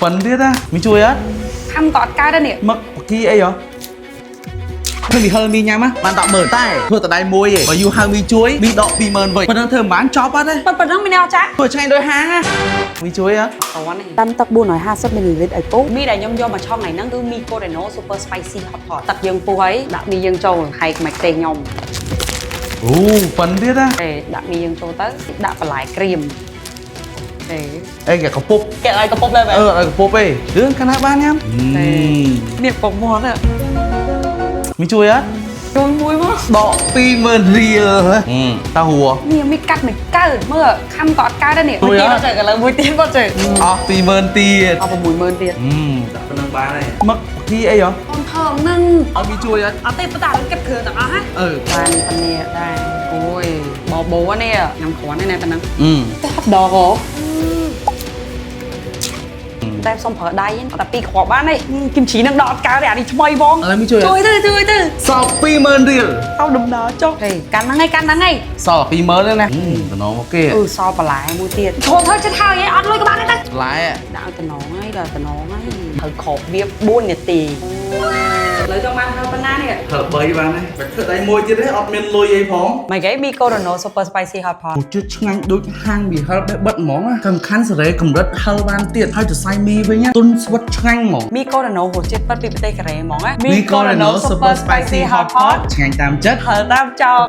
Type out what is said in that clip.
ប៉ិនទៀតណាមីជួយអត់ ខំក៏អត់កើតដែរនេះ មឹកបគីអីហ៎នឹងមីហិលមីញ៉ាំបាន100,000តែធ្វើតែដៃមួយឯងបើយូរហៅមីជួយមីដក20000វិញប៉ុណ្ណឹងធ្វើមិនបានចប់អត់ទេ ប៉ុណ្ណឹងមានអត់ចា ធ្វើឆ្ងាញ់ដូចហាងណាមីជួយអត់ តនេះ ដាំទឹក450មីលីលីត្រឲ្យពុះ មីដែលខ្ញុំយកមកឆុងថ្ងៃហ្នឹងគឺមីកូរ៉េណូ super spicy hot pot ទឹកយើងពុះហើយដាក់មីយើងចូលហែកមកទេខ្ញុំ អូប៉ិនទៀតណា ទេដាក់មីយើងចូលទៅដាក់បន្លែក្រៀមទេ អីគេកពុប គេឲ្យកពុបលើបែ អឺឲ្យកពុបឯងរឿងកាលណាបានញ៉ាំ ទេនេះពងមាត់ មីជួយអត់ ជួយមួយមក ដក20000រៀលតើហួរ នេះមីកាត់មិនកើតមើលខំក៏អត់កើតដែរនេះ ជួយអត់ មួយទៀតអត់ចេះឥឡូវមួយទៀតអត់ចេះ អស់20000ទៀត អស់60000ទៀត ដាក់ប៉ុណ្ណឹងបានហើយមឹកបគីអីហ៎ អូនធំហ្នឹង ឲ្យមីជួយអត់ អត់ទេប៉ុន្តែឥឡូវគិតគ្រឿងទាំងអស់ហ៎ អឺ បានប៉ុណ្នេះដែរអូយបបោនេះញ៉ាំគ្រាន់ទេណាប៉ុណ្ណឹង អឺ តែហត់ដកហ៎តែសុំប្រើដៃតែពីរគ្រាប់បានទេគីមជីនឹងដកអត់កើតទេអានេះថ្មីបង ឥឡូវមីជួយ ជួយទៅជួយទៅ សល់20000រៀល ទៅដំណើរចុះហេកាន់ហ្នឹងឯងកាន់ហ្នឹងឯង សល់20000ទេណាតំណងមកគេ អឺសល់បន្លែមួយទៀតធំហើយចិត្តហើយឯងអត់លុយក៏បានដែរទៅ បន្លែ ដាក់ឲ្យតំណងហើយដល់តំណងហើយត្រូវគ្របវា4នាទីឥឡូវចង់បានធ្វើប៉ុណ្ណានេះ ធ្វើ3បានហើយបើធ្វើដៃមួយទៀតទេអត់មានលុយអីផង មកគេមីកូរ៉ូណូ super spicy hot pot រសជាតិឆ្ងាញ់ដូចហាងមីហិលបេះបិទហ្មងណាសំខាន់សេរីកម្រិតហិលបានទៀតហើយសរសៃមីវិញណាទុនស្វិតឆ្ងាញ់ហ្មង មីកូរ៉ូណូរសជាតិពិតពីប្រទេសកូរ៉េហ្មងណា មីកូរ៉េណូ Super Spicy Hot Pot ឆ្ងាញ់តាមចិត្ត ហិលតាមចោល